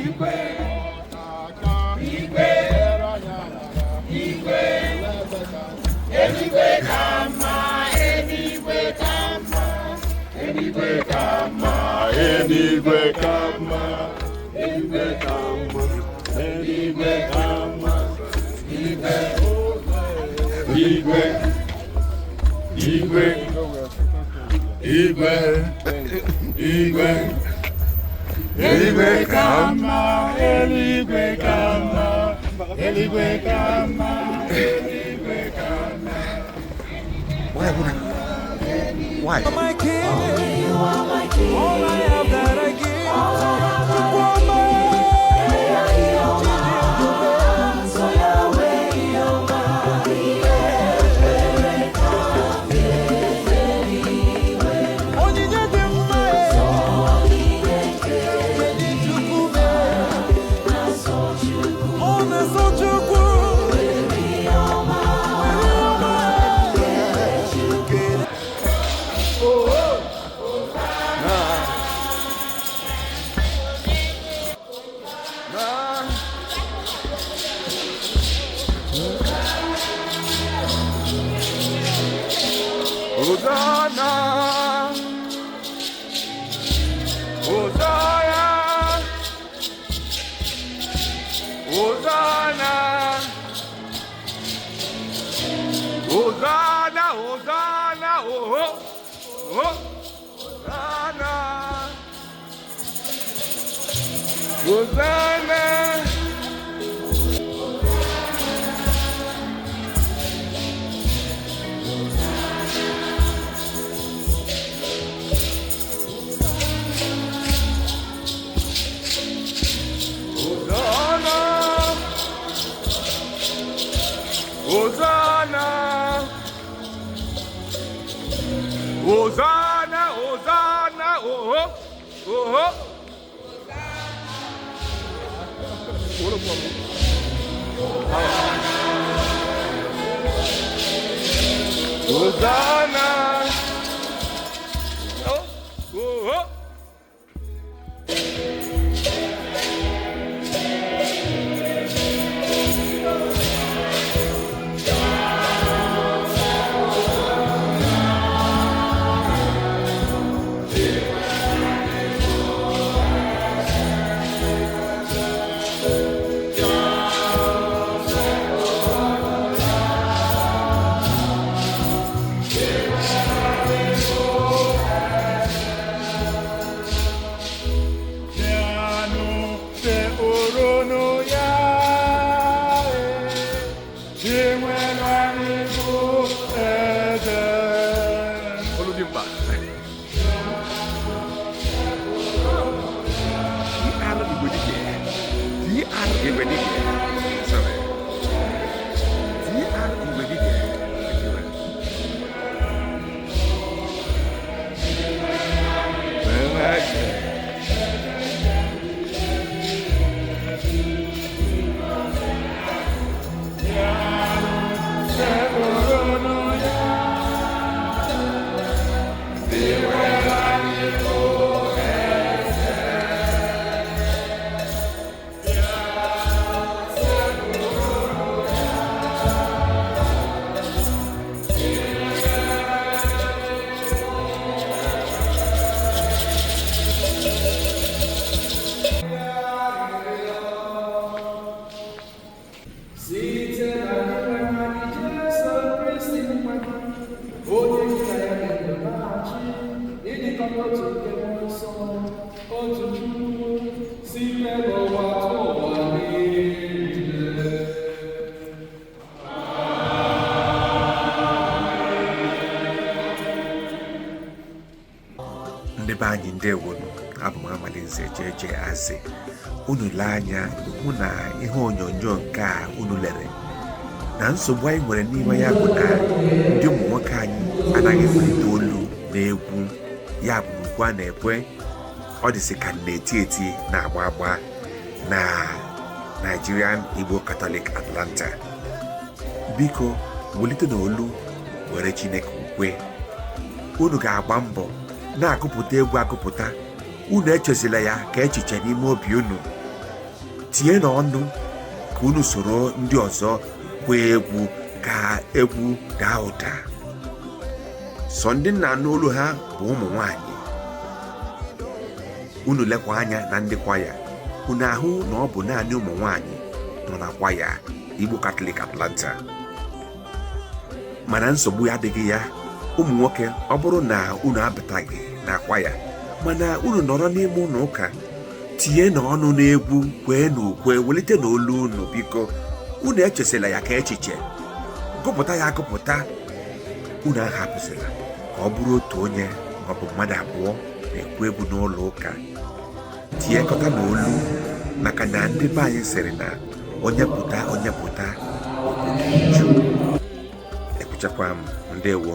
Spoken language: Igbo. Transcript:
Igwe, igwe, eluigwe ka mma, eluigwe ka mma, eluigwe ka mma, eluigwe ka mma, eluigwe ka mma, eluigwe ka mma, igwe, igwe, igwe, igwe, igwe, eluigwe ka mma, eluigwe ka mma, eluigwe ka mma, eluigwe ka mma. Why would I? Why? My king, all I have that I give. Chukwuma, onyinye dị mma, kedu Chukwu mee? Ọ na-asọ Chukwu. Were ọma. Kele. Hosanna! Hosanna! Hosanna! Hosanna! Hosanna! Oh, oh, oh. Hosanna! Hosanna! Hosanna! Hosanna! Hosanna! Hosanna! Oh, oh, oh, oh. Hosanna! Oh, oh, oh. Bịanụ sekpụrụnụ ya, Dinwenụ anyị bụ eze. Olu dị mkpa. DR Igwedike. DR Igwedike. Sorry. DR Igwedike. Thank you very much. Sekpụrụnụ ya, Dinwenụ anyị bụ eze. Bịanụ sekpụrụnụ ya. Site na Dinwenụ anyị Jesu Kristi nwa gị, onye gị na ya dị ndụ na-achị, ịdịkọ n'otu nke Mmụọ Nsọ, otu Chukwu, site n'ụwa tụ ụwa niile. Ndị be anyị, ndewonu. Abụ m Amalinze Jeje Azị. Unu lee anya hụ na ihe onyonyo nke a unu lere na nsogbu anyị nwere n'ime ya bụ na ndị ụmụ nwoke anyị anaghị ewelite olu n'egwu, ya bụ na ukwe a na-ekwe ọ dịsị ka na-eti eti na-agba agba na Nigerian Igbo Catholic Atlanta. Biko welite n'olu were Chineke ukwe. Unu ga-agba mbọ na-agụpụta egwu agụpụta. Unu echezila ya ka echiche n'ime obi unu. Tinye ọnụ ka unu soro ndị ọzọ kwee egwu, ka egwu daa ụda. Sọ ndị nna anụ olu ha bụ ụmụ nwanyị. Unu lekwa anya na ndị kwaya, unu ahụ na ọ bụ naanị ụmụ nwanyị nọ na kwaya Igbo Catholic Atlanta. Mana nsogbu adịghị ya. Ụmụ nwoke, ọ bụrụ na unu abataghị na kwaya, mana unu nọrọ n'ime ụlọ ụka, tinye n'ọnụ n'egwu, kwee n'ukwe, welite n'olu unu. Biko, unu echesila ya ka echiche gụpụta ya agụpụta. Unu ahapụzila ka ọ bụrụ otu onye maọbụ mmadụ abụọ na-ekwu egwu n'ụlọ ụka. Tinyekọta n'olu, maka na ndị be anyị sịrị na onye pụta, onye pụta, obodo eju. Ekwuchakwa m. Ndewo.